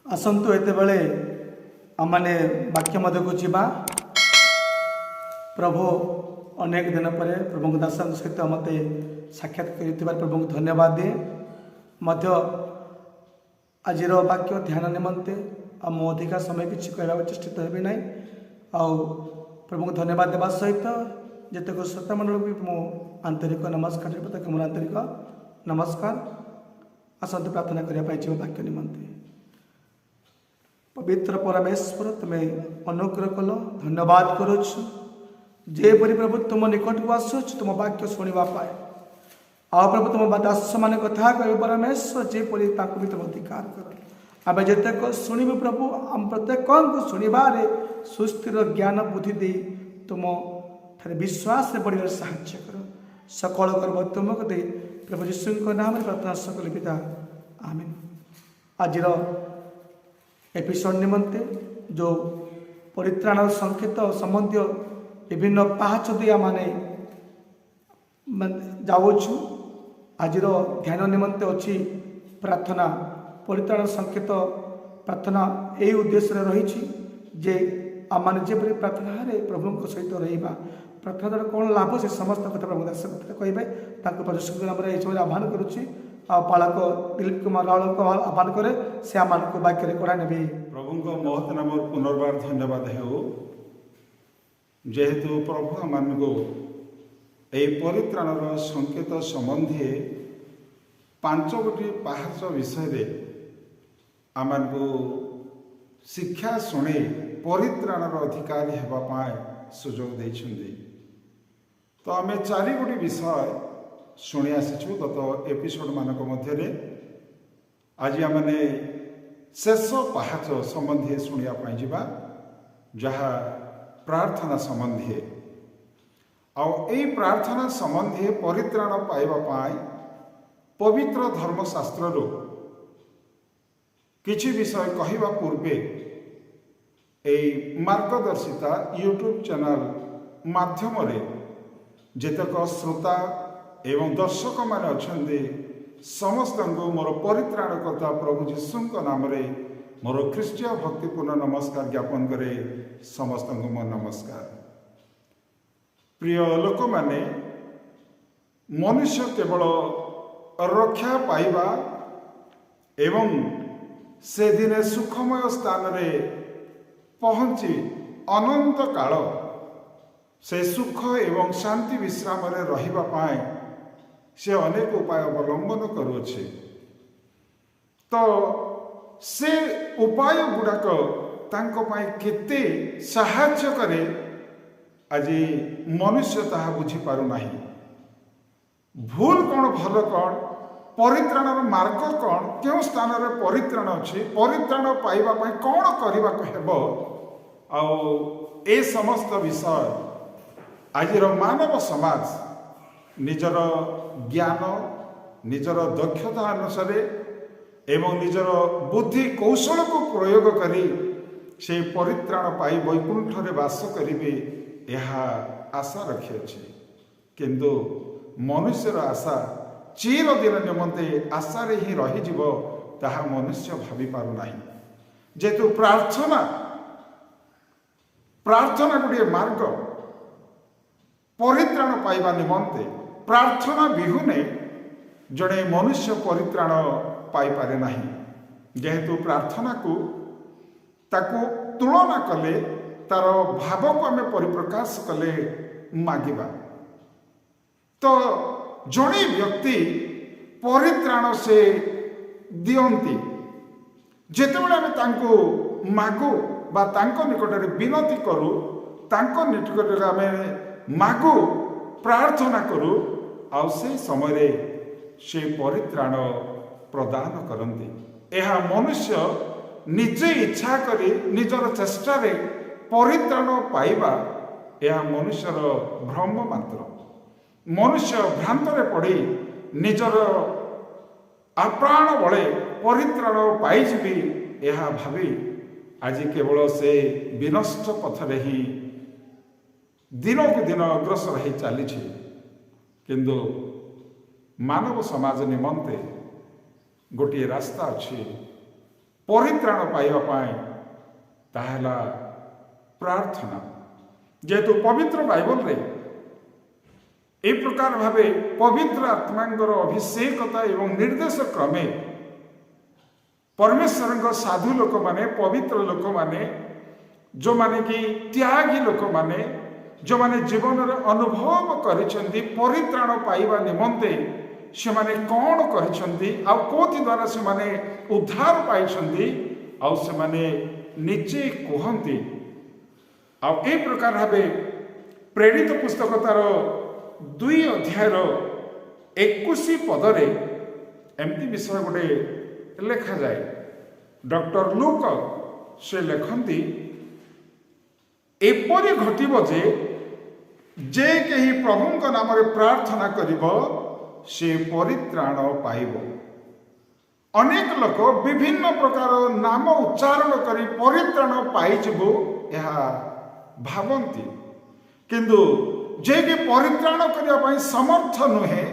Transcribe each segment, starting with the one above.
ଆସନ୍ତୁ, ଏତେବେଳେ ଆମମାନେ ବାକ୍ୟ ମଧ୍ୟକୁ ଯିବା। ପ୍ରଭୁ ଅନେକ ଦିନ ପରେ ପ୍ରଭୁଙ୍କ ଦାସଙ୍କ ସହିତ ମୋତେ ସାକ୍ଷାତ କରିଥିବାରୁ ପ୍ରଭୁଙ୍କୁ ଧନ୍ୟବାଦ ଦିଏ। ମଧ୍ୟ ଆଜିର ବାକ୍ୟ ଧ୍ୟାନ ନିମନ୍ତେ ଆଉ ମୁଁ ଅଧିକା ସମୟ କିଛି କହିବାକୁ ଚେଷ୍ଟିତ ହେବି ନାହିଁ। ଆଉ ପ୍ରଭୁଙ୍କୁ ଧନ୍ୟବାଦ ଦେବା ସହିତ ଯେତେକ ଶ୍ରୋତାମଣ୍ଡଳକୁ ବି ମୁଁ ଆନ୍ତରିକ ନମସ୍କାର, ତାକୁ ମୋର ଆନ୍ତରିକ ନମସ୍କାର। ଆସନ୍ତୁ, ପ୍ରାର୍ଥନା କରିବା ପାଇଁ ଯିବା ବାକ୍ୟ ନିମନ୍ତେ। ପବିତ୍ର ପରମେଶ୍ୱର, ତୁମେ ଅନୁଗ୍ରହ କଲ, ଧନ୍ୟବାଦ କରୁଛୁ। ଯେପରି ପ୍ରଭୁ ତୁମ ନିକଟକୁ ଆସୁଅଛୁ ତୁମ ବାକ୍ୟ ଶୁଣିବା ପାଇଁ, ଆଉ ପ୍ରଭୁ ତୁମ ଦାସମାନେ କଥା କହିବେ ପରମେଶ୍ୱର, ଯେପରି ତାଙ୍କୁ ବି ତୁମ ଅଧିକାର କର। ଆମେ ଯେତେକ ଶୁଣିବୁ ପ୍ରଭୁ, ଆମ ପ୍ରତ୍ୟେକଙ୍କୁ ଶୁଣିବାରେ ସୁସ୍ଥିର ଜ୍ଞାନ ବୁଦ୍ଧି ଦେଇ ତୁମ ଠାରେ ବିଶ୍ୱାସରେ ବଢ଼ିବାରେ ସାହାଯ୍ୟ କର। ସକଳ ଗର୍ବ ତୁମକୁ ଦେଇ ପ୍ରଭୁ ଯୀଶୁଙ୍କ ନାମରେ ପ୍ରାର୍ଥନା ସକଳ ପିତା, ଆମେନ୍। ଆଜିର ଏପିସୋଡ଼ ନିମନ୍ତେ ଯେଉଁ ପରିତ୍ରାଣର ସଂକେତ ସମ୍ବନ୍ଧୀୟ ବିଭିନ୍ନ ପାହାଚ ଦେଇ ଆମେ ଯାଉଅଛୁ, ଆଜିର ଧ୍ୟାନ ନିମନ୍ତେ ଅଛି ପ୍ରାର୍ଥନା। ପରିତ୍ରାଣ ସଂକେତ ପ୍ରାର୍ଥନା ଏହି ଉଦ୍ଦେଶ୍ୟରେ ରହିଛି ଯେ ଆମମାନେ ଯେପରି ପ୍ରାର୍ଥନାରେ ପ୍ରଭୁଙ୍କ ସହିତ ରହିବା, ପ୍ରାର୍ଥନା ଦ୍ୱାରା କ'ଣ ଲାଭ, ସେ ସମସ୍ତ କଥା ପ୍ରଭୁ ଦାସ କଥା କହିବେ। ତାଙ୍କୁ ପ୍ରଭୁ ଯୀଶୁଙ୍କ ନାମରେ ଏହି ସମୟରେ ଆହ୍ୱାନ କରୁଛି। ଆଉ ପାଳକ ଦିଲ୍ଲୀପ କୁମାର ରାଉଳଙ୍କୁ ଆହ୍ୱାନ କରେ, ସେ ଆମମାନଙ୍କୁ ବାକ୍ୟରେ କଢ଼ା ନେବେ। ପ୍ରଭୁଙ୍କ ମହତ୍ ନାମର ପୁନର୍ବାର ଧନ୍ୟବାଦ ହେଉ, ଯେହେତୁ ପ୍ରଭୁ ଆମମାନଙ୍କୁ ଏହି ପରିତ୍ରାଣର ସଂକେତ ସମ୍ବନ୍ଧୀୟ ପାଞ୍ଚ ଗୋଟି ପାହାଚ ବିଷୟରେ ଆମମାନଙ୍କୁ ଶିକ୍ଷା ଶୁଣି ପରିତ୍ରାଣର ଅଧିକାରୀ ହେବା ପାଇଁ ସୁଯୋଗ ଦେଇଛନ୍ତି। ତ ଆମେ ଚାରି ଗୋଟି ବିଷୟ ଶୁଣି ଆସିଛୁ ଗତ ଏପିସୋଡ଼ମାନଙ୍କ ମଧ୍ୟରେ। ଆଜି ଆମେମାନେ ଶେଷ ପାହାଚ ସମ୍ବନ୍ଧୀୟ ଶୁଣିବା ପାଇଁ ଯିବା, ଯାହା ପ୍ରାର୍ଥନା ସମ୍ବନ୍ଧୀୟ। ଆଉ ଏଇ ପ୍ରାର୍ଥନା ସମ୍ବନ୍ଧୀୟ ପରିତ୍ରାଣ ପାଇବା ପାଇଁ ପବିତ୍ର ଧର୍ମଶାସ୍ତ୍ରରୁ କିଛି ବିଷୟ କହିବା ପୂର୍ବେ ଏଇ ମାର୍ଗଦର୍ଶିତା ୟୁଟ୍ୟୁବ୍ ଚ୍ୟାନେଲ ମାଧ୍ୟମରେ ଯେତେକ ଶ୍ରୋତା ଏବଂ ଦର୍ଶକମାନେ ଅଛନ୍ତି, ସମସ୍ତଙ୍କୁ ମୋର ପରିତ୍ରାଣକର୍ତ୍ତା ପ୍ରଭୁ ଯୀଶୁଙ୍କ ନାମରେ ମୋର ଖ୍ରୀଷ୍ଟୀୟ ଭକ୍ତିପୂର୍ଣ୍ଣ ନମସ୍କାର ଜ୍ଞାପନ କରେ। ସମସ୍ତଙ୍କୁ ମୋ ନମସ୍କାର। ପ୍ରିୟ ଲୋକମାନେ, ମନୁଷ୍ୟ କେବଳ ରକ୍ଷା ପାଇବା ଏବଂ ସେଦିନେ ସୁଖମୟ ସ୍ଥାନରେ ପହଞ୍ଚି ଅନନ୍ତ କାଳ ସେ ସୁଖ ଏବଂ ଶାନ୍ତି ବିଶ୍ରାମରେ ରହିବା ପାଇଁ ସେ ଅନେକ ଉପାୟ ଅବଲମ୍ବନ କରୁଅଛି। ତ ସେ ଉପାୟ ଗୁଡ଼ାକ ତାଙ୍କ ପାଇଁ କେତେ ସାହାଯ୍ୟ କରେ, ଆଜି ମନୁଷ୍ୟ ତାହା ବୁଝିପାରୁନାହିଁ। ଭୁଲ କ'ଣ, ଭଲ କ'ଣ, ପରିତ୍ରାଣର ମାର୍ଗ କ'ଣ, କେଉଁ ସ୍ଥାନରେ ପରିତ୍ରାଣ ଅଛି, ପରିତ୍ରାଣ ପାଇବା ପାଇଁ କ'ଣ କରିବାକୁ ହେବ, ଆଉ ଏ ସମସ୍ତ ବିଷୟ ଆଜିର ମାନବ ସମାଜ ନିଜର ଜ୍ଞାନ, ନିଜର ଦକ୍ଷତା ଅନୁସାରେ ଏବଂ ନିଜର ବୁଦ୍ଧି କୌଶଳକୁ ପ୍ରୟୋଗ କରି ସେ ପରିତ୍ରାଣ ପାଇ ବୈକୁଣ୍ଠରେ ବାସ କରିବେ, ଏହା ଆଶା ରଖିଅଛି। କିନ୍ତୁ ମନୁଷ୍ୟର ଆଶା ଚିରଦିନ ନିମନ୍ତେ ଆଶାରେ ହିଁ ରହିଯିବ, ତାହା ମନୁଷ୍ୟ ଭାବି ପାରୁନାହିଁ। ଯେହେତୁ ପ୍ରାର୍ଥନା ଗୋଟିଏ ମାର୍ଗ ପରିତ୍ରାଣ ପାଇବା ନିମନ୍ତେ, ପ୍ରାର୍ଥନା ବିହୁନେ ଜଣେ ମନୁଷ୍ୟ ପରିତ୍ରାଣ ପାଇପାରେ ନାହିଁ। ଯେହେତୁ ପ୍ରାର୍ଥନାକୁ ତାକୁ ତୁଳନା କଲେ, ତାର ଭାବକୁ ଆମେ ପରିପ୍ରକାଶ କଲେ ମାଗିବା, ତ ଜଣେ ବ୍ୟକ୍ତି ପରିତ୍ରାଣ ସେ ଦିଅନ୍ତି ଯେତେବେଳେ ଆମେ ତାଙ୍କୁ ମାଗୁ ବା ତାଙ୍କ ନିକଟରେ ବିନତି କରୁ, ତାଙ୍କ ନିକଟରେ ଆମେ ମାଗୁ, ପ୍ରାର୍ଥନା କରୁ, ଆଉ ସେ ସମୟରେ ସେ ପରିତ୍ରାଣ ପ୍ରଦାନ କରନ୍ତି। ଏହା ମନୁଷ୍ୟ ନିଜେ ଇଚ୍ଛା କରି ନିଜର ଚେଷ୍ଟାରେ ପରିତ୍ରାଣ ପାଇବା, ଏହା ମନୁଷ୍ୟର ଭ୍ରମ ମାତ୍ର। ମନୁଷ୍ୟ ଭ୍ରାନ୍ତରେ ପଡ଼ି ନିଜର ଆପ୍ରାଣ ବଳେ ପରିତ୍ରାଣ ପାଇଯିବି, ଏହା ଭାବି ଆଜି କେବଳ ସେ ବିନଷ୍ଟ ପଥରେ ହିଁ ଦିନକୁ ଦିନ ଅଗ୍ରସର ହେଇ ଚାଲିଛି। କିନ୍ତୁ ମାନବ ସମାଜ ନିମନ୍ତେ ଗୋଟିଏ ରାସ୍ତା ଅଛି। ପରିତ୍ରାଣ ପାଇବା ପାଇଁ, ତାହା ହେଲା ପ୍ରାର୍ଥନା। ଯେହେତୁ ପବିତ୍ର ବାଇବଲରେ ଏହି ପ୍ରକାର ଭାବେ ପବିତ୍ର ଆତ୍ମାଙ୍କର ଅଭିଷେକତା ଏବଂ ନିର୍ଦ୍ଦେଶ କ୍ରମେ ପରମେଶ୍ୱରଙ୍କ ସାଧୁ ଲୋକମାନେ, ପବିତ୍ର ଲୋକମାନେ, ଯେଉଁମାନେ କି ତ୍ୟାଗୀ ଲୋକମାନେ, ଯେଉଁମାନେ ଜୀବନରେ ଅନୁଭବ କରିଛନ୍ତି ପରିତ୍ରାଣ ପାଇବା ନିମନ୍ତେ ସେମାନେ କ'ଣ କରିଛନ୍ତି ଆଉ କେଉଁଥି ଦ୍ୱାରା ସେମାନେ ଉଦ୍ଧାର ପାଇଛନ୍ତି, ଆଉ ସେମାନେ ନିଜେ କୁହନ୍ତି। ଆଉ ଏହି ପ୍ରକାର ଭାବେ ପ୍ରେରିତ ପୁସ୍ତକ ତାର 2 ଅଧ୍ୟାୟର 21 ପଦରେ ଏମିତି ବିଷୟ ଗୋଟେ ଲେଖାଯାଏ। ଡକ୍ଟର ଲୁକ ସେ ଲେଖନ୍ତି, ଏପରି ଘଟିବ ଯେ, ଯେ କେହି ପ୍ରଭୁଙ୍କ ନାମରେ ପ୍ରାର୍ଥନା କରିବ, ସେ ପରିତ୍ରାଣ ପାଇବ। ଅନେକ ଲୋକ ବିଭିନ୍ନ ପ୍ରକାର ନାମ ଉଚ୍ଚାରଣ କରି ପରିତ୍ରାଣ ପାଇଯିବୁ ଏହା ଭାବନ୍ତି, କିନ୍ତୁ ଯିଏକି ପରିତ୍ରାଣ କରିବା ପାଇଁ ସମର୍ଥ ନୁହେଁ,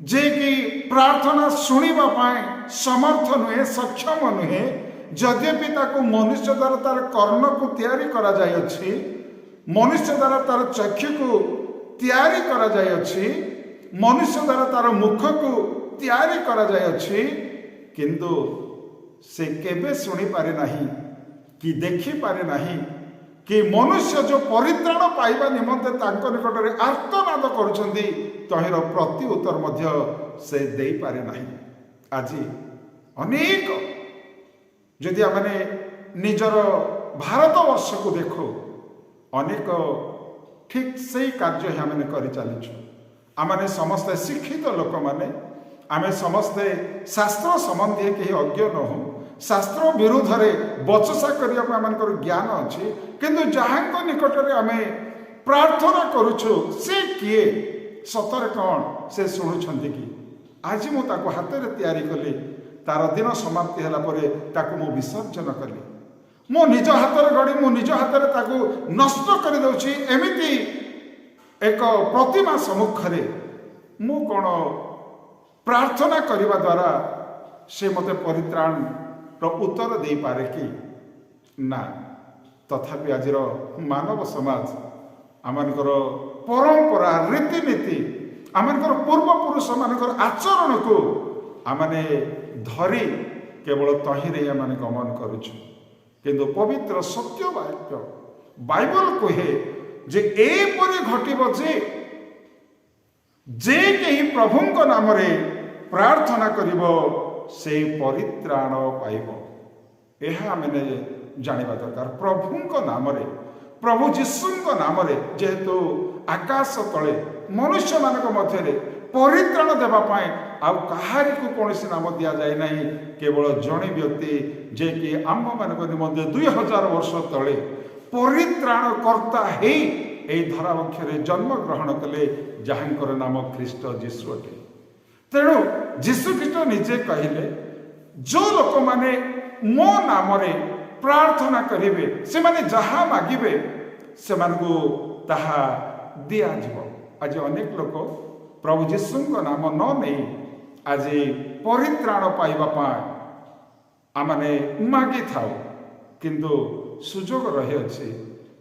ଯିଏକି ପ୍ରାର୍ଥନା ଶୁଣିବା ପାଇଁ ସମର୍ଥ ନୁହେଁ, ସକ୍ଷମ ନୁହେଁ, ଯଦ୍ୟପି ତାକୁ ମନୁଷ୍ୟ ଦ୍ୱାରା ତାର କର୍ଣ୍ଣକୁ ତିଆରି କରାଯାଇଅଛି, ମନୁଷ୍ୟ ଦ୍ୱାରା ତାର ଚକ୍ଷୁକୁ ତିଆରି କରାଯାଇଅଛି, ମନୁଷ୍ୟ ଦ୍ୱାରା ତାର ମୁଖକୁ ତିଆରି କରାଯାଇଅଛି, କିନ୍ତୁ ସେ କେବେ ଶୁଣିପାରେ ନାହିଁ କି ଦେଖିପାରେ ନାହିଁ କି ମନୁଷ୍ୟ ଯେଉଁ ପରିତ୍ରାଣ ପାଇବା ନିମନ୍ତେ ତାଙ୍କ ନିକଟରେ ଆର୍ତ୍ତନାଦ କରୁଛନ୍ତି, ତହିଁର ପ୍ରତି ଉତ୍ତର ମଧ୍ୟ ସେ ଦେଇପାରେ ନାହିଁ। ଆଜି ଅନେକ, ଯଦି ଆମେ ନିଜର ଭାରତବର୍ଷକୁ ଦେଖୁ, ଅନେକ ଠିକ୍ ସେଇ କାର୍ଯ୍ୟ ହିଁ ଆମେ କରିଚାଲିଛୁ। ଆମମାନେ ସମସ୍ତେ ଶିକ୍ଷିତ ଲୋକମାନେ, ଆମେ ସମସ୍ତେ ଶାସ୍ତ୍ର ସମ୍ବନ୍ଧୀୟ କେହି ଅଜ୍ଞ ନୋହୁଁ। ଶାସ୍ତ୍ର ବିରୁଦ୍ଧରେ ବଚସା କରିବାକୁ ଆମମାନଙ୍କର ଜ୍ଞାନ ଅଛି, କିନ୍ତୁ ଯାହାଙ୍କ ନିକଟରେ ଆମେ ପ୍ରାର୍ଥନା କରୁଛୁ ସେ କିଏ? ସତରେ କ'ଣ ସେ ଶୁଣୁଛନ୍ତି କି? ଆଜି ମୁଁ ତାକୁ ହାତରେ ତିଆରି କଲି, ତାର ଦିନ ସମାପ୍ତି ହେଲା ପରେ ତାକୁ ମୁଁ ବିସର୍ଜନ କଲି। ମୁଁ ନିଜ ହାତରେ ଗଢ଼ି ମୁଁ ନିଜ ହାତରେ ତାକୁ ନଷ୍ଟ କରିଦେଉଛି। ଏମିତି ଏକ ପ୍ରତିମା ସମ୍ମୁଖରେ ମୁଁ କ'ଣ ପ୍ରାର୍ଥନା କରିବା ଦ୍ୱାରା ସେ ମୋତେ ପରିତ୍ରାଣର ଉତ୍ତର ଦେଇପାରେ କି ନା? ତଥାପି ଆଜିର ମାନବ ସମାଜ ଆମମାନଙ୍କର ପରମ୍ପରା, ରୀତିନୀତି, ଆମମାନଙ୍କର ପୂର୍ବପୁରୁଷମାନଙ୍କର ଆଚରଣକୁ ଆମମାନେ ଧରି କେବଳ ତହିଁରେ ଆମେ ଗମନ କରୁଛୁ। କିନ୍ତୁ ପବିତ୍ର ସତ୍ୟ ବାକ୍ୟ ବାଇବଲ କୁହେ ଯେ ଏପରି ଘଟିବ ଯେ, ଯେ କେହି ପ୍ରଭୁଙ୍କ ନାମରେ ପ୍ରାର୍ଥନା କରିବ, ସେ ପରିତ୍ରାଣ ପାଇବ। ଏହା ଆମେ ଜାଣିବା ଦରକାର। ପ୍ରଭୁଙ୍କ ନାମରେ, ପ୍ରଭୁ ଯୀଶୁଙ୍କ ନାମରେ, ଯେହେତୁ ଆକାଶ ତଳେ ମନୁଷ୍ୟମାନଙ୍କ ମଧ୍ୟରେ ପରିତ୍ରାଣ ଦେବା ପାଇଁ ଆଉ କାହାରିକୁ କୌଣସି ନାମ ଦିଆଯାଏ ନାହିଁ, କେବଳ ଜଣେ ବ୍ୟକ୍ତି ଯିଏକି ଆମ୍ଭମାନଙ୍କ ନିମନ୍ତେ 2000 ବର୍ଷ ତଳେ ପରିତ୍ରାଣକର୍ତ୍ତା ହେଇ ଏହି ଧରାବକ୍ଷରେ ଜନ୍ମଗ୍ରହଣ କଲେ, ଯାହାଙ୍କର ନାମ ଖ୍ରୀଷ୍ଟ ଯୀଶୁ ଅଟେ। ତେଣୁ ଯୀଶୁ ଖ୍ରୀଷ୍ଟ ନିଜେ କହିଲେ, ଯେଉଁ ଲୋକମାନେ ମୋ ନାମରେ ପ୍ରାର୍ଥନା କରିବେ, ସେମାନେ ଯାହା ମାଗିବେ ସେମାନଙ୍କୁ ତାହା ଦିଆଯିବ। ଆଜି ଅନେକ ଲୋକ ପ୍ରଭୁ ଯୀଶୁଙ୍କ ନାମ ନ ନେଇ ଆଜି ପରିତ୍ରାଣ ପାଇବା ପାଇଁ ଆମମାନେ ମାଗିଥାଉ, କିନ୍ତୁ ସୁଯୋଗ ରହିଅଛି।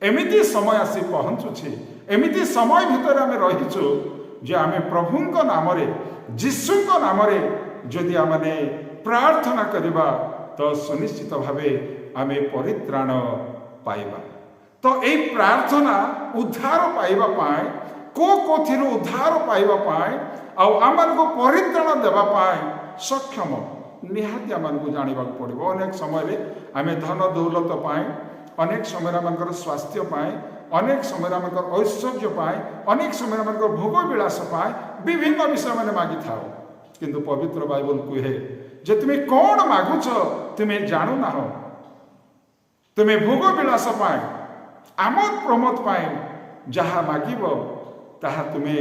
ଏମିତି ସମୟ ଆସି ପହଞ୍ଚୁଛି, ଏମିତି ସମୟ ଭିତରେ ଆମେ ରହିଛୁ ଯେ ଆମେ ପ୍ରଭୁଙ୍କ ନାମରେ, ଯୀଶୁଙ୍କ ନାମରେ ଯଦି ଆମମାନେ ପ୍ରାର୍ଥନା କରିବା, ତ ସୁନିଶ୍ଚିତ ଭାବେ ଆମେ ପରିତ୍ରାଣ ପାଇବା। ତ ଏଇ ପ୍ରାର୍ଥନା ଉଦ୍ଧାର ପାଇବା ପାଇଁ, କେଉଁ କେଉଁଥିରୁ ଉଦ୍ଧାର ପାଇବା ପାଇଁ ଆଉ ଆମମାନଙ୍କୁ ପରିତ୍ରାଣ ଦେବା ପାଇଁ ସକ୍ଷମ, ନିହାତି ଆମମାନଙ୍କୁ ଜାଣିବାକୁ ପଡ଼ିବ। ଅନେକ ସମୟରେ ଆମେ ଧନ ଦୌଲତ ପାଇଁ, ଅନେକ ସମୟରେ ଆମମାନଙ୍କର ସ୍ୱାସ୍ଥ୍ୟ ପାଇଁ, ଅନେକ ସମୟରେ ଆମଙ୍କର ଐଶ୍ୱର୍ଯ୍ୟ ପାଇଁ, ଅନେକ ସମୟରେ ଆମଙ୍କର ଭୋଗ ବିଳାସ ପାଇଁ ବିଭିନ୍ନ ବିଷୟମାନେ ମାଗିଥାଉ। କିନ୍ତୁ ପବିତ୍ର ବାଇବଲ କୁହେ ଯେ ତୁମେ କ'ଣ ମାଗୁଛ ତୁମେ ଜାଣୁନାହ। ତୁମେ ଭୋଗ ବିଳାସ ପାଇଁ, ଆମୋଦ ପ୍ରମୋଦ ପାଇଁ ଯାହା ମାଗିବ ତାହା ତୁମେ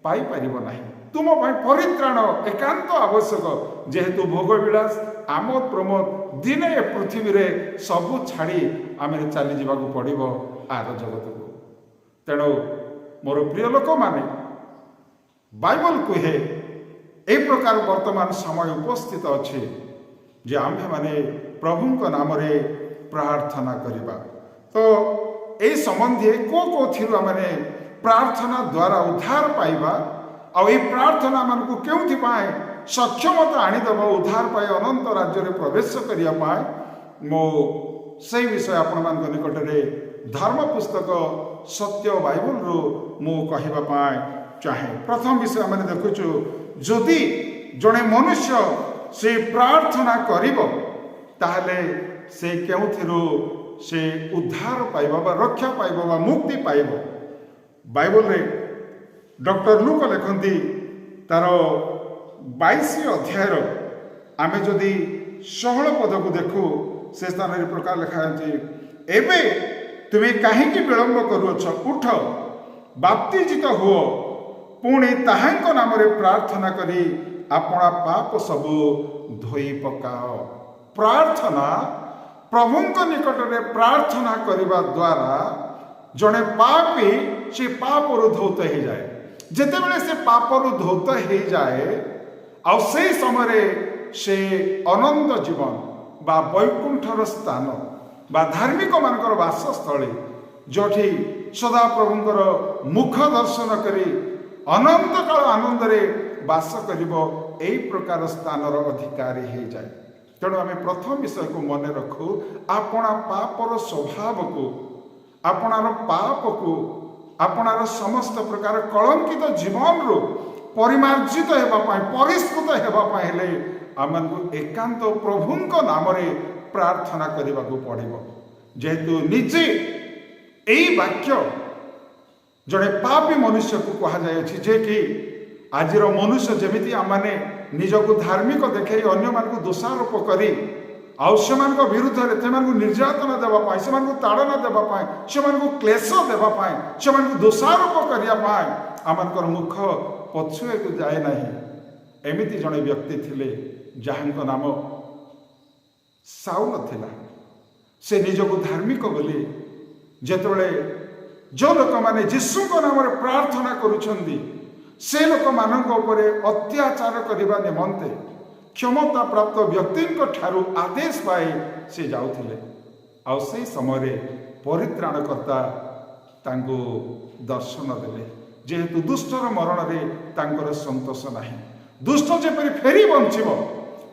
ପାଇପାରିବ ନାହିଁ। ତୁମ ପାଇଁ ପରିତ୍ରାଣ ଏକାନ୍ତ ଆବଶ୍ୟକ। ଯେହେତୁ ଭୋଗ ବିଳାସ, ଆମୋଦ ପ୍ରମୋଦ ଦିନେ ଏ ପୃଥିବୀରେ ସବୁ ଛାଡ଼ି ଆମେ ଚାଲିଯିବାକୁ ପଡ଼ିବ ଆର ଜଗତକୁ। ତେଣୁ ମୋର ପ୍ରିୟ ଲୋକମାନେ, ବାଇବଲ କୁହେ ଏଇ ପ୍ରକାର ବର୍ତ୍ତମାନ ସମୟ ଉପସ୍ଥିତ ଅଛି ଯେ ଆମ୍ଭେମାନେ ପ୍ରଭୁଙ୍କ ନାମରେ ପ୍ରାର୍ଥନା କରିବା। ତ ଏଇ ସମ୍ବନ୍ଧୀୟ କେଉଁ କେଉଁଥିରୁ ଆମେ ପ୍ରାର୍ଥନା ଦ୍ୱାରା ଉଦ୍ଧାର ପାଇବା ଆଉ ଏଇ ପ୍ରାର୍ଥନା ଆମମାନଙ୍କୁ କେଉଁଥିପାଇଁ ସକ୍ଷମତା ଆଣିଦେବ ଉଦ୍ଧାର ପାଇ ଅନନ୍ତ ରାଜ୍ୟରେ ପ୍ରବେଶ କରିବା ପାଇଁ, ମୁଁ ସେଇ ବିଷୟ ଆପଣମାନଙ୍କ ନିକଟରେ ଧର୍ମ ପୁସ୍ତକ ସତ୍ୟ ବାଇବଲରୁ ମୁଁ କହିବା ପାଇଁ ଚାହେଁ। ପ୍ରଥମ ବିଷୟ ଆମେ ଦେଖୁଛୁ, ଯଦି ଜଣେ ମନୁଷ୍ୟ ସେ ପ୍ରାର୍ଥନା କରିବ, ତାହେଲେ ସେ କେଉଁଥିରୁ ସେ ଉଦ୍ଧାର ପାଇବ ବା ରକ୍ଷା ପାଇବ ବା ମୁକ୍ତି ପାଇବ। ବାଇବଲରେ ଡକ୍ଟର ଲୁକ ଲେଖନ୍ତି, ତାର 22 ଅଧ୍ୟାୟର ଆମେ ଯଦି 16 ପଦକୁ ଦେଖୁ, ସେ ସ୍ଥାନରେ ପ୍ରକାର ଲେଖା ଅଛି, "ଏବେ ତୁମେ କାହିଁକି ବିଳମ୍ବ କରୁଅଛ? ଉଠ, ବାପ୍ତିଜିତ ହୁଅ, ପୁଣି ତାହାଙ୍କ ନାମରେ ପ୍ରାର୍ଥନା କରି ଆପଣା ପାପ ସବୁ ଧୋଇ ପକାଅ।" ପ୍ରାର୍ଥନା, ପ୍ରଭୁଙ୍କ ନିକଟରେ ପ୍ରାର୍ଥନା କରିବା ଦ୍ୱାରା ଜଣେ ପାପୀ ସେ ପାପରୁ ଧୌତ ହେଇଯାଏ। ଯେତେବେଳେ ସେ ପାପରୁ ଧୌତ ହେଇଯାଏ, ଆଉ ସେଇ ସମୟରେ ସେ ଅନନ୍ତ ଜୀବନ ବା ବୈକୁଣ୍ଠର ସ୍ଥାନ ବା ଧାର୍ମିକମାନଙ୍କର ବାସସ୍ଥଳୀ, ଯେଉଁଠି ସଦାପ୍ରଭୁଙ୍କର ମୁଖ ଦର୍ଶନ କରି ଅନନ୍ତ କାଳ ଆନନ୍ଦରେ ବାସ କରିବ, ଏଇ ପ୍ରକାର ସ୍ଥାନର ଅଧିକାରୀ ହେଇଯାଏ। ତେଣୁ ଆମେ ପ୍ରଥମ ବିଷୟକୁ ମନେ ରଖୁ, ଆପଣା ପାପର ସ୍ୱଭାବକୁ, ଆପଣାର ପାପକୁ, ଆପଣାର ସମସ୍ତ ପ୍ରକାର କଳଙ୍କିତ ଜୀବନରୁ ପରିମାର୍ଜିତ ହେବା ପାଇଁ, ପରିଷ୍କୃତ ହେବା ପାଇଁ ହେଲେ ଆମମାନଙ୍କୁ ଏକାନ୍ତ ପ୍ରଭୁଙ୍କ ନାମରେ ପ୍ରାର୍ଥନା କରିବାକୁ ପଡ଼ିବ। ଯେହେତୁ ନିଜେ ଏଇ ବାକ୍ୟ ଜଣେ ପାପୀ ମନୁଷ୍ୟକୁ କୁହାଯାଇଅଛି, ଯେ କି ଆଜିର ମନୁଷ୍ୟ ଯେମିତି ଆମମାନେ ନିଜକୁ ଧାର୍ମିକ ଦେଖାଇ ଅନ୍ୟମାନଙ୍କୁ ଦୋଷାରୋପ କରି ଆଉ ସେମାନଙ୍କ ବିରୁଦ୍ଧରେ ସେମାନଙ୍କୁ ନିର୍ଯାତନା ଦେବା ପାଇଁ, ସେମାନଙ୍କୁ ତାଡ଼ନା ଦେବା ପାଇଁ, ସେମାନଙ୍କୁ କ୍ଲେଶ ଦେବା ପାଇଁ, ସେମାନଙ୍କୁ ଦୋଷାରୋପ କରିବା ପାଇଁ ଆମମାନଙ୍କର ମୁଖ ପଛୁଆକୁ ଯାଏ ନାହିଁ, ଏମିତି ଜଣେ ବ୍ୟକ୍ତି ଥିଲେ ଯାହାଙ୍କ ନାମ ସାଉଲ ଥିଲା। ସେ ନିଜକୁ ଧାର୍ମିକ ବୋଲି ଯେତେବେଳେ ଯେଉଁ ଲୋକମାନେ ଯୀଶୁଙ୍କ ନାମରେ ପ୍ରାର୍ଥନା କରୁଛନ୍ତି, ସେ ଲୋକମାନଙ୍କ ଉପରେ ଅତ୍ୟାଚାର କରିବା ନିମନ୍ତେ କ୍ଷମତା ପ୍ରାପ୍ତ ବ୍ୟକ୍ତିଙ୍କ ଠାରୁ ଆଦେଶ ପାଇ ସେ ଯାଉଥିଲେ। ଆଉ ସେଇ ସମୟରେ ପରିତ୍ରାଣକର୍ତ୍ତା ତାଙ୍କୁ ଦର୍ଶନ ଦେଲେ। ଯେହେତୁ ଦୁଷ୍ଟର ମରଣରେ ତାଙ୍କର ସନ୍ତୋଷ ନାହିଁ, ଦୁଷ୍ଟ ଯେପରି ଫେରି ବଞ୍ଚିବ,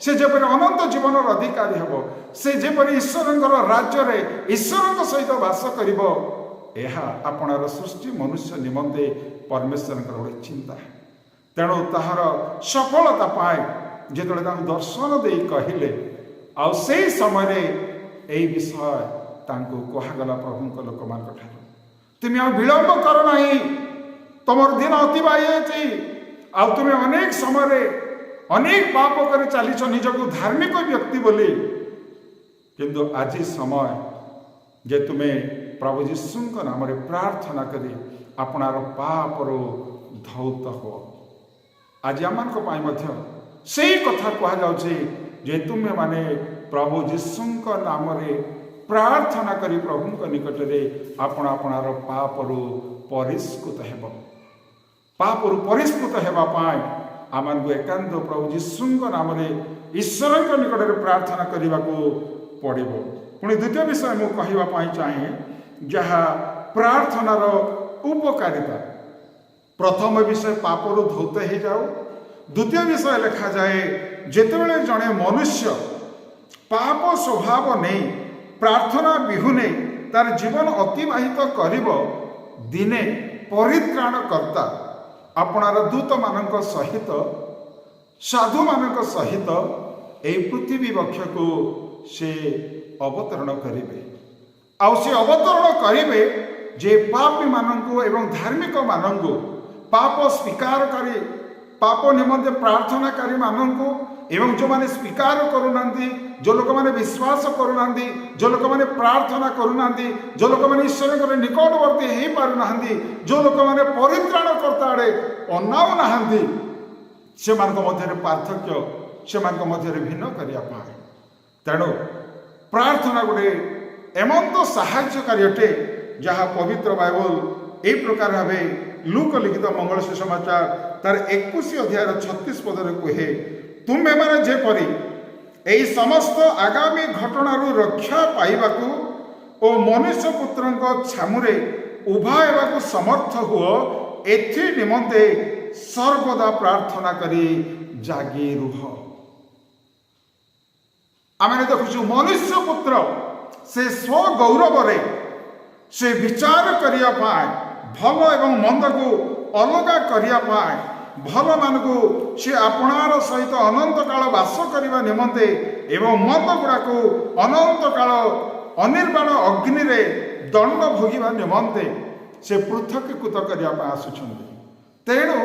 ସେ ଯେପରି ଅନନ୍ତ ଜୀବନର ଅଧିକାରୀ ହେବ, ସେ ଯେପରି ଈଶ୍ୱରଙ୍କର ରାଜ୍ୟରେ ଈଶ୍ୱରଙ୍କ ସହିତ ବାସ କରିବ, ଏହା ଆପଣାର ସୃଷ୍ଟି ମନୁଷ୍ୟ ନିମନ୍ତେ ପରମେଶ୍ୱରଙ୍କର ଗୋଟେ ଚିନ୍ତା। ତେଣୁ ତାହାର ସଫଳତା ପାଇଁ ଯେତେବେଳେ ତାଙ୍କୁ ଦର୍ଶନ ଦେଇ କହିଲେ, ଆଉ ସେଇ ସମୟରେ ଏଇ ବିଷୟ ତାଙ୍କୁ କୁହାଗଲା ପ୍ରଭୁଙ୍କ ଲୋକମାନଙ୍କ ଠାରୁ, "ତୁମେ ଆଉ ବିଳମ୍ବ କର ନାହିଁ, ତମର ଦିନ ଅତିବାହିତ ହେଇଛି, ଆଉ ତୁମେ ଅନେକ ସମୟରେ ଅନେକ ପାପ କରି ଚାଲିଛ ନିଜକୁ ଧାର୍ମିକ ବ୍ୟକ୍ତି ବୋଲି। କିନ୍ତୁ ଆଜି ସମୟ ଯେ ତୁମେ ପ୍ରଭୁ ଯୀଶୁଙ୍କ ନାମରେ ପ୍ରାର୍ଥନା କରି ଆପଣାର ପାପରୁ ଧୌତ ହୁଅ।" ଆଜି ଆମମାନଙ୍କ ପାଇଁ ମଧ୍ୟ ସେଇ କଥା କୁହାଯାଉଛି ଯେ ତୁମେମାନେ ପ୍ରଭୁ ଯୀଶୁଙ୍କ ନାମରେ ପ୍ରାର୍ଥନା କରି ପ୍ରଭୁଙ୍କ ନିକଟରେ ଆପଣ ଆପଣାର ପାପରୁ ପରିଷ୍କୃତ ହେବ। ପାପରୁ ପରିଷ୍କୃତ ହେବା ପାଇଁ ଆମମାନଙ୍କୁ ଏକାନ୍ତ ପ୍ରଭୁ ଯୀଶୁଙ୍କ ନାମରେ ଈଶ୍ୱରଙ୍କ ନିକଟରେ ପ୍ରାର୍ଥନା କରିବାକୁ ପଡ଼ିବ। ପୁଣି ଦ୍ୱିତୀୟ ବିଷୟ ମୁଁ କହିବା ପାଇଁ ଚାହେଁ, ଯାହା ପ୍ରାର୍ଥନାର ଉପକାରିତା। ପ୍ରଥମ ବିଷୟ ପାପରୁ ଧୌତ ହେଇଯାଉ। ଦ୍ୱିତୀୟ ବିଷୟ ଲେଖାଯାଏ, ଯେତେବେଳେ ଜଣେ ମନୁଷ୍ୟ ପାପ ସ୍ୱଭାବ ନେଇ ପ୍ରାର୍ଥନା ବିହୁନେ ତାର ଜୀବନ ଅତିବାହିତ କରିବ, ଦିନେ ପରିତ୍ରାଣକର୍ତ୍ତା ଆପଣାର ଦୂତମାନଙ୍କ ସହିତ, ସାଧୁମାନଙ୍କ ସହିତ ଏହି ପୃଥିବୀ ବକ୍ଷକୁ ସେ ଅବତରଣ କରିବେ। ଆଉ ସେ ଅବତରଣ କରିବେ ଯେ ପାପୀମାନଙ୍କୁ ଏବଂ ଧାର୍ମିକମାନଙ୍କୁ, ପାପ ସ୍ୱୀକାରକାରୀ, ପାପ ନିମନ୍ତେ ପ୍ରାର୍ଥନାକାରୀମାନଙ୍କୁ ଏବଂ ଯେଉଁମାନେ ସ୍ୱୀକାର କରୁନାହାନ୍ତି, ଯେଉଁ ଲୋକମାନେ ବିଶ୍ୱାସ କରୁନାହାନ୍ତି, ଯେଉଁ ଲୋକମାନେ ପ୍ରାର୍ଥନା କରୁନାହାନ୍ତି, ଯେଉଁ ଲୋକମାନେ ଈଶ୍ୱରଙ୍କର ନିକଟବର୍ତ୍ତୀ ହେଇପାରୁନାହାନ୍ତି, ଯେଉଁ ଲୋକମାନେ ପରିତ୍ରାଣକର୍ତ୍ତା ଆଡ଼େ ଅନାଉନାହାନ୍ତି, ସେମାନଙ୍କ ମଧ୍ୟରେ ପାର୍ଥକ୍ୟ, ସେମାନଙ୍କ ମଧ୍ୟରେ ଭିନ୍ନ କରିବା ପାଇଁ। ତେଣୁ ପ୍ରାର୍ଥନା ଗୋଟେ ଏମନ୍ତ ସାହାଯ୍ୟକାରୀ ଅଟେ, ଯାହା ପବିତ୍ର ବାଇବଲ ଏଇ ପ୍ରକାର ଭାବେ ଲୁକ ଲିଖିତ ମଙ୍ଗଳ ସୁସମାଚାର ତାର 21 ଅଧ୍ୟାୟର 36 ପଦରେ କୁହେ, "ତୁମେମାନେ ଯେପରି ଏହି ସମସ୍ତ ଆଗାମୀ ଘଟଣାରୁ ରକ୍ଷା ପାଇବାକୁ ଓ ମନୁଷ୍ୟ ପୁତ୍ରଙ୍କ ଛାମୁରେ ଉଭା ହେବାକୁ ସମର୍ଥ ହୁଅ, ଏଥି ନିମନ୍ତେ ସର୍ବଦା ପ୍ରାର୍ଥନା କରି ଜାଗି ରୁହ। ଆମେ ଦେଖୁଛୁ, ମନୁଷ୍ୟ ପୁତ୍ର ସେ ସ୍ୱଗୌରବରେ ସେ ବିଚାର କରିବା ପାଇଁ, ଭଲ ଏବଂ ମନ୍ଦକୁ ଅଲଗା କରିବା ପାଇଁ, ଭଲମାନଙ୍କୁ ସେ ଆପଣାର ସହିତ ଅନନ୍ତ କାଳ ବାସ କରିବା ନିମନ୍ତେ ଏବଂ ମନ୍ଦ ଗୁଡ଼ାକୁ ଅନନ୍ତ କାଳ ଅନିର୍ବାଣ ଅଗ୍ନିରେ ଦଣ୍ଡ ଭୋଗିବା ନିମନ୍ତେ ସେ ପୃଥକୀକୃତ କରିବା ପାଇଁ ଆସୁଛନ୍ତି। ତେଣୁ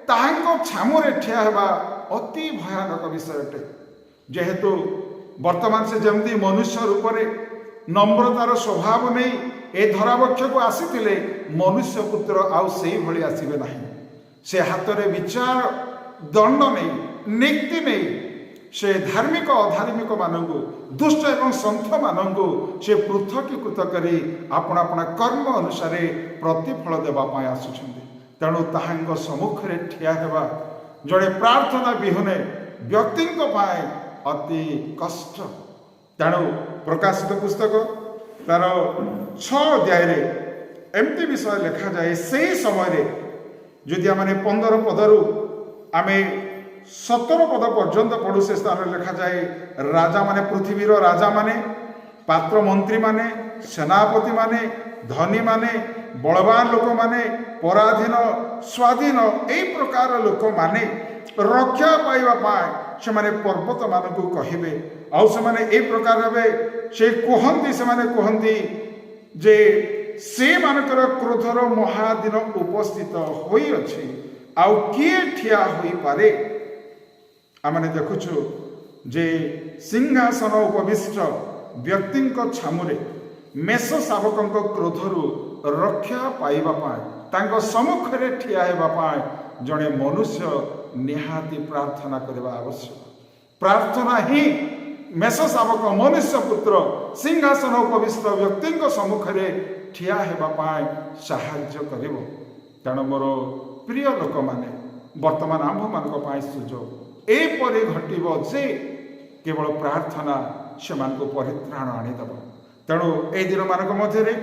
ତାହାଙ୍କ ଛାମୁରେ ଠିଆ ହେବା ଅତି ଭୟାନକ ବିଷୟ ଅଟେ। ଯେହେତୁ ବର୍ତ୍ତମାନ ସେ ଯେମିତି ମନୁଷ୍ୟ ରୂପରେ ନମ୍ରତାର ସ୍ୱଭାବ ନେଇ ଏ ଧରାବକ୍ଷକୁ ଆସିଥିଲେ, ମନୁଷ୍ୟ ପୁତ୍ର ଆଉ ସେଇଭଳି ଆସିବେ ନାହିଁ। ସେ ହାତରେ ବିଚାର ଦଣ୍ଡ ନେଇ, ନୀତି ନେଇ ସେ ଧାର୍ମିକ ଅଧାର୍ମିକ ମାନଙ୍କୁ, ଦୁଷ୍ଟ ଏବଂ ସନ୍ଥମାନଙ୍କୁ ସେ ପୃଥକୀକୃତ କରି ଆପଣା ଆପଣା କର୍ମ ଅନୁସାରେ ପ୍ରତିଫଳ ଦେବା ପାଇଁ ଆସୁଛନ୍ତି। ତେଣୁ ତାହାଙ୍କ ସମ୍ମୁଖରେ ଠିଆ ହେବା ଜଣେ ପ୍ରାର୍ଥନା ବିହୁନେ ବ୍ୟକ୍ତିଙ୍କ ପାଇଁ ଅତି କଷ୍ଟ। ତେଣୁ ପ୍ରକାଶିତ ପୁସ୍ତକ ତାର 6 ଅଧ୍ୟାୟରେ ଏମିତି ବିଷୟ ଲେଖାଯାଏ। ସେହି ସମୟରେ ଯଦି ଆମେ 15 ପଦରୁ ଆମେ 17 ପଦ ପର୍ଯ୍ୟନ୍ତ ପଢ଼ୁ, ସେ ସ୍ଥାନରେ ଲେଖାଯାଏ, ରାଜାମାନେ, ପୃଥିବୀର ରାଜାମାନେ, ପାତ୍ର ମନ୍ତ୍ରୀମାନେ, ସେନାପତିମାନେ, ଧନୀମାନେ, ବଳବାନ ଲୋକମାନେ, ପରାଧୀନ, ସ୍ୱାଧୀନ, ଏଇ ପ୍ରକାର ଲୋକମାନେ ରକ୍ଷା ପାଇବା ପାଇଁ ସେମାନେ ପର୍ବତମାନଙ୍କୁ କହିବେ। ଆଉ ସେମାନେ ଏଇ ପ୍ରକାର ଭାବେ ସେ କୁହନ୍ତି, ସେମାନେ କୁହନ୍ତି ଯେ ସେମାନଙ୍କର କ୍ରୋଧର ମହାଦିନ ଉପସ୍ଥିତ ହୋଇଅଛି, ଆଉ କିଏ ଠିଆ ହୋଇପାରେ? ଆମେ ଦେଖୁଛୁ ଯେ ସିଂହାସନ ଉପବିଷ୍ଟ ବ୍ୟକ୍ତିଙ୍କ ଛାମୁରେ ମେଷ ଶାବକଙ୍କ କ୍ରୋଧରୁ ରକ୍ଷା ପାଇବା ପାଇଁ, ତାଙ୍କ ସମ୍ମୁଖରେ ଠିଆ ହେବା ପାଇଁ ଜଣେ ମନୁଷ୍ୟ ନିହାତି ପ୍ରାର୍ଥନା କରିବା ଆବଶ୍ୟକ। ପ୍ରାର୍ଥନା ହିଁ ମେଷ ଶାବକ, ମନୁଷ୍ୟ ପୁତ୍ର, ସିଂହାସନ ଉପବିଷ୍ଟ ବ୍ୟକ୍ତିଙ୍କ ସମ୍ମୁଖରେ ଠିଆ ହେବା ପାଇଁ ସାହାଯ୍ୟ କରିବ। ତେଣୁ ମୋର ପ୍ରିୟ ଲୋକମାନେ, ବର୍ତ୍ତମାନ ଆମ୍ଭମାନଙ୍କ ପାଇଁ ସୁଯୋଗ ଏପରି ଘଟିବ ଯେ କେବଳ ପ୍ରାର୍ଥନା ସେମାନଙ୍କୁ ପରିତ୍ରାଣ ଆଣିଦେବ। ତେଣୁ ଏଇ ଦିନମାନଙ୍କ ମଧ୍ୟରେ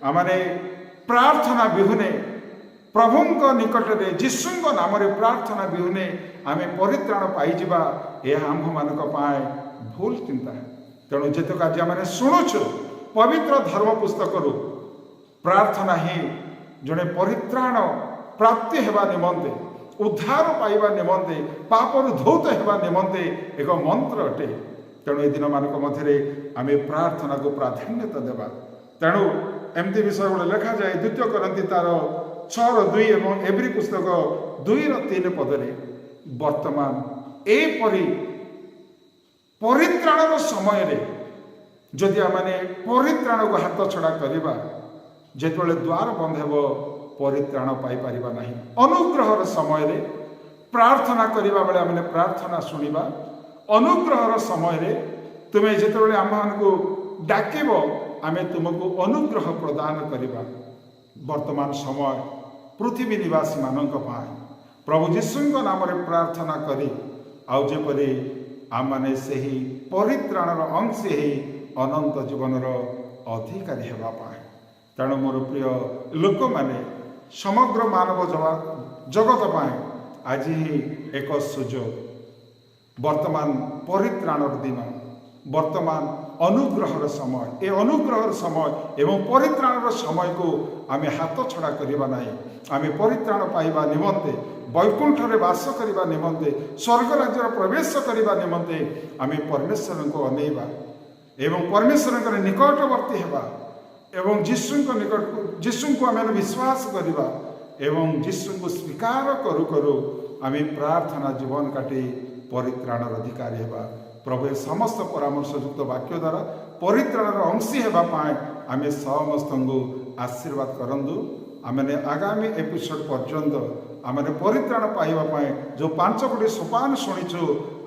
ଆମମାନେ ପ୍ରାର୍ଥନା ବିହୁନେ, ପ୍ରଭୁଙ୍କ ନିକଟରେ ଯୀଶୁଙ୍କ ନାମରେ ପ୍ରାର୍ଥନା ବିହୁନେ ଆମେ ପରିତ୍ରାଣ ପାଇଯିବା, ଏହା ଆମ୍ଭମାନଙ୍କ ପାଇଁ ଭୁଲ ଚିନ୍ତା। ତେଣୁ ଯେତେକ ଆଜି ଆମେ ଶୁଣୁଛୁ ପବିତ୍ର ଧର୍ମ ପୁସ୍ତକରୁ, ପ୍ରାର୍ଥନା ହିଁ ଜଣେ ପରିତ୍ରାଣ ପ୍ରାପ୍ତି ହେବା ନିମନ୍ତେ, ଉଦ୍ଧାର ପାଇବା ନିମନ୍ତେ, ପାପରୁ ଧୌତ ହେବା ନିମନ୍ତେ ଏକ ମନ୍ତ୍ର ଅଟେ। ତେଣୁ ଏ ଦିନମାନଙ୍କ ମଧ୍ୟରେ ଆମେ ପ୍ରାର୍ଥନାକୁ ପ୍ରାଧାନ୍ୟତା ଦେବା। ତେଣୁ ଏମିତି ବିଷୟ ଗୁଡ଼ା ଲେଖାଯାଏ ଦ୍ୱିତୀୟ କରିନ୍ଥୀ ତାର 6ର 2 ଏବଂ ଏବ୍ରୀ ପୁସ୍ତକ 2ର 3 ପଦରେ। ବର୍ତ୍ତମାନ ଏପରି ପରିତ୍ରାଣର ସମୟରେ ଯଦି ଆମେ ପରିତ୍ରାଣକୁ ହାତ ଛଡ଼ା କରିବା, ଯେତେବେଳେ ଦ୍ୱାର ବନ୍ଦ ହେବ, ପରିତ୍ରାଣ ପାଇପାରିବା ନାହିଁ। ଅନୁଗ୍ରହର ସମୟରେ ପ୍ରାର୍ଥନା କରିବା ବେଳେ ଆମେ ପ୍ରାର୍ଥନା ଶୁଣିବା। ଅନୁଗ୍ରହର ସମୟରେ ତୁମେ ଯେତେବେଳେ ଆମମାନଙ୍କୁ ଡାକିବ, ଆମେ ତୁମକୁ ଅନୁଗ୍ରହ ପ୍ରଦାନ କରିବା। ବର୍ତ୍ତମାନ ସମୟ ପୃଥିବୀ ନିବାସୀମାନଙ୍କ ପାଇଁ ପ୍ରଭୁ ଯୀଶୁଙ୍କ ନାମରେ ପ୍ରାର୍ଥନା କରି ଆଉ ଯେପରି ଆମମାନେ ସେହି ପରିତ୍ରାଣର ଅଂଶୀ ହେଇ ଅନନ୍ତ ଜୀବନର ଅଧିକାରୀ ହେବା ପାଇଁ। ତେଣୁ ମୋର ପ୍ରିୟ ଲୋକମାନେ, ସମଗ୍ର ମାନବ ଜଗତ ପାଇଁ ଆଜି ହିଁ ଏକ ସୁଯୋଗ। ବର୍ତ୍ତମାନ ପରିତ୍ରାଣର ଦିନ, ବର୍ତ୍ତମାନ ଅନୁଗ୍ରହର ସମୟ। ଏ ଅନୁଗ୍ରହର ସମୟ ଏବଂ ପରିତ୍ରାଣର ସମୟକୁ ଆମେ ହାତ ଛଡ଼ା କରିବା ନାହିଁ। ଆମେ ପରିତ୍ରାଣ ପାଇବା ନିମନ୍ତେ, ବୈକୁଣ୍ଠରେ ବାସ କରିବା ନିମନ୍ତେ, ସ୍ୱର୍ଗ ରାଜ୍ୟର ପ୍ରବେଶ କରିବା ନିମନ୍ତେ ଆମେ ପରମେଶ୍ୱରଙ୍କୁ ଅନେଇବା ଏବଂ ପରମେଶ୍ୱରଙ୍କର ନିକଟବର୍ତ୍ତୀ ହେବା ଏବଂ ଯୀଶୁଙ୍କ ନିକଟକୁ, ଯୀଶୁଙ୍କୁ ଆମେ ବିଶ୍ୱାସ କରିବା ଏବଂ ଯୀଶୁଙ୍କୁ ସ୍ୱୀକାର କରୁ କରୁ ଆମେ ପ୍ରାର୍ଥନା ଜୀବନ କାଟି ପରିତ୍ରାଣର ଅଧିକାରୀ ହେବା। ପ୍ରଭୁ ଏ ସମସ୍ତ ପରାମର୍ଶଯୁକ୍ତ ବାକ୍ୟ ଦ୍ୱାରା ପରିତ୍ରାଣର ଅଂଶୀ ହେବା ପାଇଁ ଆମେ ସମସ୍ତଙ୍କୁ ଆଶୀର୍ବାଦ କରନ୍ତୁ। ଆମେ ଆଗାମୀ ଏପିସୋଡ଼ ପର୍ଯ୍ୟନ୍ତ ଆମେ ପରିତ୍ରାଣ ପାଇବା ପାଇଁ ଯେଉଁ ପାଞ୍ଚ ଗୋଟି ସୋପାନ ଶୁଣିଛୁ,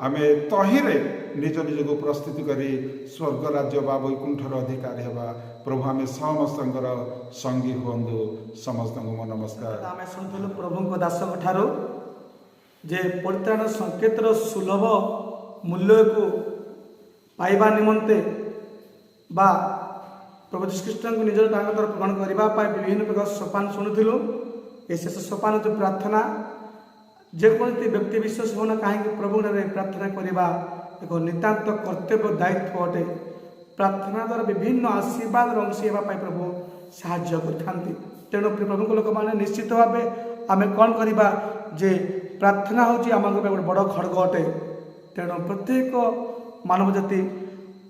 ଆମେ ତହିଁରେ ନିଜ ନିଜକୁ ପ୍ରସ୍ତୁତି କରି ସ୍ୱର୍ଗ ରାଜ୍ୟ ବା ବୈକୁଣ୍ଠର ଅଧିକାରୀ ହେବା। ପ୍ରଭୁ ଆମେ ସମସ୍ତଙ୍କର ସଙ୍ଗୀ ହୁଅନ୍ତୁ। ସମସ୍ତଙ୍କୁ ମୋ ନମସ୍କାର। ଆମେ ଶୁଣୁଥିଲୁ ପ୍ରଭୁଙ୍କ ଦାସଙ୍କ ଠାରୁ ଯେ ପରିତ୍ରାଣ ସଂକେତର ସୁଲଭ ମୂଲ୍ୟକୁ ପାଇବା ନିମନ୍ତେ ବା ପ୍ରଭୁ ଯୀଶୁଖ୍ରୀଷ୍ଟଙ୍କୁ ନିଜର ତାଙ୍କ ଦ୍ୱାରା ଗ୍ରହଣ କରିବା ପାଇଁ ବିଭିନ୍ନ ପ୍ରକାର ସୋପାନ ଶୁଣୁଥିଲୁ। ଏ ଶେଷ ସୋପାନ ଯେଉଁ ପ୍ରାର୍ଥନା, ଯେକୌଣସି ବ୍ୟକ୍ତି ବିଶେଷ ହେଉନା କାହିଁକି, ପ୍ରଭୁଙ୍କଠାରେ ପ୍ରାର୍ଥନା କରିବା ଏକ ନିତାନ୍ତ କର୍ତ୍ତବ୍ୟ, ଦାୟିତ୍ୱ ଅଟେ। ପ୍ରାର୍ଥନା ଦ୍ୱାରା ବିଭିନ୍ନ ଆଶୀର୍ବାଦର ଅଂଶୀ ହେବା ପାଇଁ ପ୍ରଭୁ ସାହାଯ୍ୟ କରିଥାନ୍ତି। ତେଣୁ ପ୍ରିୟ ପ୍ରଭୁଙ୍କ ଲୋକମାନେ, ନିଶ୍ଚିତ ଭାବେ ଆମେ କ'ଣ କରିବା ଯେ ପ୍ରାର୍ଥନା ହେଉଛି ଆମ ପାଇଁ ଗୋଟେ ବଡ଼ ଖଡ଼ଗ ଅଟେ। ତେଣୁ ପ୍ରତ୍ୟେକ ମାନବ ଜାତି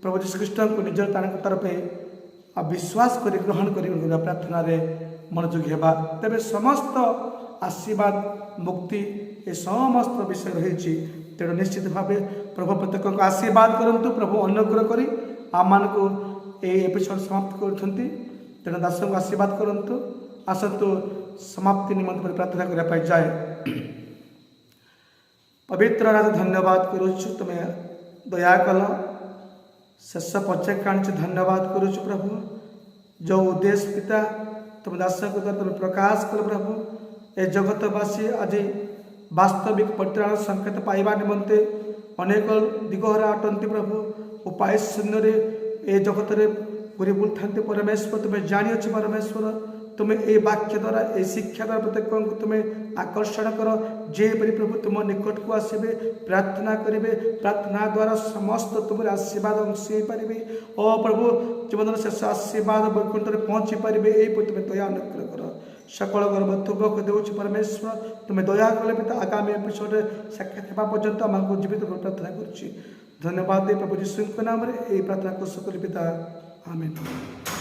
ପ୍ରଭୁ ଯୀଶୁଖ୍ରୀଷ୍ଟଙ୍କୁ ନିଜର ତ୍ରାଣକର୍ତ୍ତା ରୂପେ ଆଉ ବିଶ୍ୱାସ କରି ଗ୍ରହଣ କରି ପ୍ରାର୍ଥନାରେ ମନୋଯୋଗୀ ହେବା, ତେବେ ସମସ୍ତ ଆଶୀର୍ବାଦ, ମୁକ୍ତି, ଏ ସମସ୍ତ ବିଷୟ ରହିଛି। ତେଣୁ ନିଶ୍ଚିତ ଭାବେ ପ୍ରଭୁ ପ୍ରତ୍ୟେକଙ୍କୁ ଆଶୀର୍ବାଦ କରନ୍ତୁ। ପ୍ରଭୁ ଅନୁଗ୍ରହ କରି ଆମମାନଙ୍କୁ ଏହି ଏପିସୋଡ଼ ସମାପ୍ତ କରୁଛନ୍ତି। ତେଣୁ ଦାସଙ୍କୁ ଆଶୀର୍ବାଦ କରନ୍ତୁ। ଆସନ୍ତୁ, ସମାପ୍ତି ନିମନ୍ତେ ପ୍ରାର୍ଥନା କରିବା ପାଇଁ ଯାଏ। ପବିତ୍ର ରାଜା, ଧନ୍ୟବାଦ କରୁଛୁ, ତୁମେ ଦୟା କଲ, ଶେଷ ପର୍ଯ୍ୟାୟକୁ ଆଣିଛୁ। ଧନ୍ୟବାଦ କରୁଛୁ ପ୍ରଭୁ। ଯେଉଁ ଉଦ୍ଦେଶ୍ୟ ପିତା ତୁମ ଦାସଙ୍କ ଦ୍ୱାରା ତୁମେ ପ୍ରକାଶ କଲ ପ୍ରଭୁ, ଏ ଜଗତବାସୀ ଆଜି ବାସ୍ତବିକ ପରିତ୍ରାଣ ସଂକେତ ପାଇବା ନିମନ୍ତେ ଅନେକ ଦିଗହରା ଅଟନ୍ତି ପ୍ରଭୁ। ଉପାୟ ଶୂନ୍ୟରେ ଏ ଜଗତରେ ଘୁରି ବୁଲୁଥାନ୍ତି। ପରମେଶ୍ୱର, ତୁମେ ଜାଣିଅଛ ପରମେଶ୍ୱର, ତୁମେ ଏଇ ବାକ୍ୟ ଦ୍ୱାରା, ଏଇ ଶିକ୍ଷା ଦ୍ୱାରା ପ୍ରତ୍ୟେକଙ୍କୁ ତୁମେ ଆକର୍ଷଣ କର, ଯେପରି ପ୍ରଭୁ ତୁମ ନିକଟକୁ ଆସିବେ, ପ୍ରାର୍ଥନା କରିବେ, ପ୍ରାର୍ଥନା ଦ୍ୱାରା ସମସ୍ତ ତୁମର ଆଶୀର୍ବାଦ ଅଂଶୀ ହେଇପାରିବେ ଓ ପ୍ରଭୁ ଜୀବନର ଶେଷ ଆଶୀର୍ବାଦ ବୈକୁଣ୍ଠରେ ପହଞ୍ଚି ପାରିବେ। ଏହିପରି ତୁମେ ଦୟା ଅନୁଗ୍ରହ କର। ସକଳ ଗୌରବ ତୁମକୁ ଦେଉଛି ପରମେଶ୍ୱର। ତୁମେ ଦୟା କଲେ ପିତା, ଆଗାମୀ ଏପିସୋଡ଼ରେ ସାକ୍ଷାତ ହେବା ପର୍ଯ୍ୟନ୍ତ ଆମକୁ ଜୀବିତ ପ୍ରାର୍ଥନା କରୁଛି। ଧନ୍ୟବାଦ ଦେଇ ପ୍ରଭୁ ଯୀଶୁଙ୍କ ନାମରେ ଏହି ପ୍ରାର୍ଥନା କଲି ପିତା, ଆମେନ୍।